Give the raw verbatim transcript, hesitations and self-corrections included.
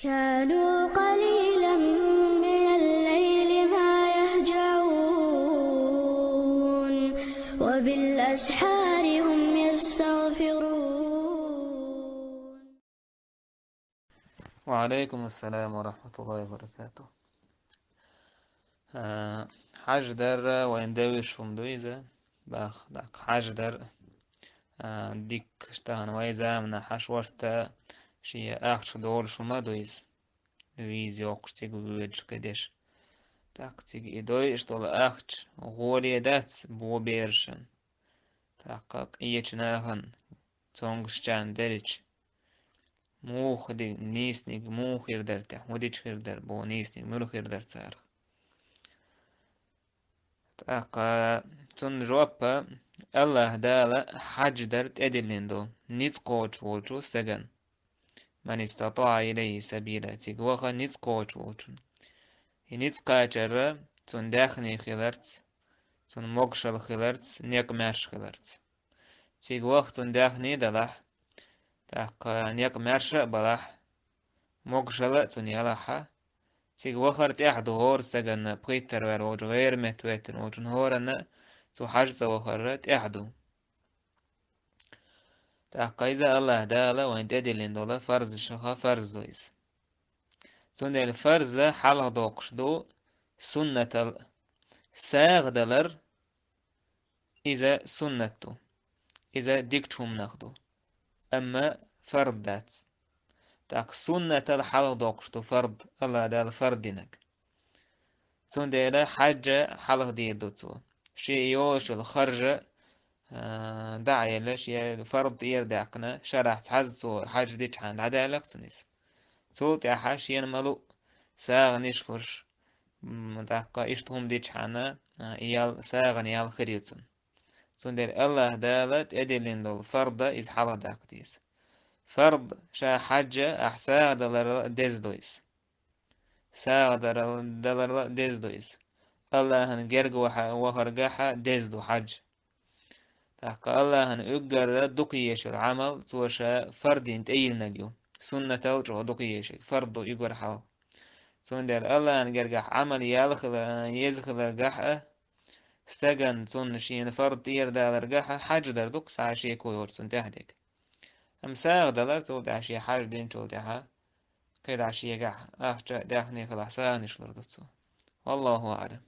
كانوا قليلا من الليل ما يهجعون، وبالأسحار هم يستغفرون. وعليكم السلام ورحمة الله وبركاته. Э, хьаж дар вайн девзаш хӀума ду иза. Бах, даккха хьаж дар, э, дикка тахана вай заманахь хьаж варта шен ахча долуш хӀума ду иза. Виза йоккхуш цига воьдуш кхидерш. ТӀаккха цига и дойуш долу ахча гӀоле дац бо берашна. ТӀаккха къечу нахана цомгушчарна делча, муха ди-, нийсаниг муха хир дара те, хӀун дича хир дара бо нийсаниг, муьлха хир дара царах. ТӀаккха цунна жоп а, АллахӀа Дала хьаж дар тӀедиллина ду ницкъ кхочуш волчу стагана. «Ман истатаъа илайхи сабила», цига ваха ницкъ кхочуш волчунна. И ницкъ кхачар цунна даьхни хиларца, цунна могушалла хиларца, некъ маьрша хиларца. Цига ваха цунна даьхни а далахь, тӀаккха некъ маьрша а балахь, могушалла а цунна ялахь, цига вахар тӀехь ду хӀора стагана пхийттара ваьлла волчу гӀайра метта веттина волчунна хӀоранна цу хьаж цӀа вахар тӀехь ду. ТӀаккха иза АллахӀа Дала вайн тӀедиллина долу фарзашха фарз ду иза. Цундела фарз хьалха доккхуш ду суннатал. СагӀа далар иза суннат ду. Иза дикачу хӀуманах ду. Амма фард дац. ТӀаккха суннатал хьалха доккхуш ду фард, АллахӀа Дала фард динарг. Цундела хьаж а хьалха дийр ду цо. Шен йолуш йолу харж а, а, дӀа а елла, шен фард тӀера даьккхина, шарахь цхьаьзза цо хьаж дичхьана дӀадаьллакх цунна иза. Цул тӀаьхьа шена ма-луъу сагӀанаш луш, м, тӀаккха иштта хӀума дичхьана, а, и ял, сагӀана ял хир ю цунна. Цундела АллахӀа Дала тӀедиллина долу фард а иза хьалха даккха деза. Фард ша хьаж а ахь сагӀа даларал деза ду иза. СагӀа дарал-, даларла деза ду иза. АллахӀан герга ваха-, вахаргахьа деза ду хьаж. ТӀаккха АллахӀан уггар дукха езаш йолу Ӏамал цо ша фардина тӀейиллинарг ю. Суннатал чӀогӀа дукха езаш, фард ду уггар хьалха. Цундела АллахӀан гергахь Ӏамал ял хила-, еза хиларгахьа, стагана цунна шена фард тӀера даларгахьа, хьаж дар дукха схьа шеко йоцу цунна тӀаьхьа дерг. Амма сагӀа далар цул тӀаьхьа шен хьаж динчул тӀаьхьа, кхидӀа шегахь ахча а, даьхни а хилахь, сагӀанаш лур ду цо. Валлаху аӀлам.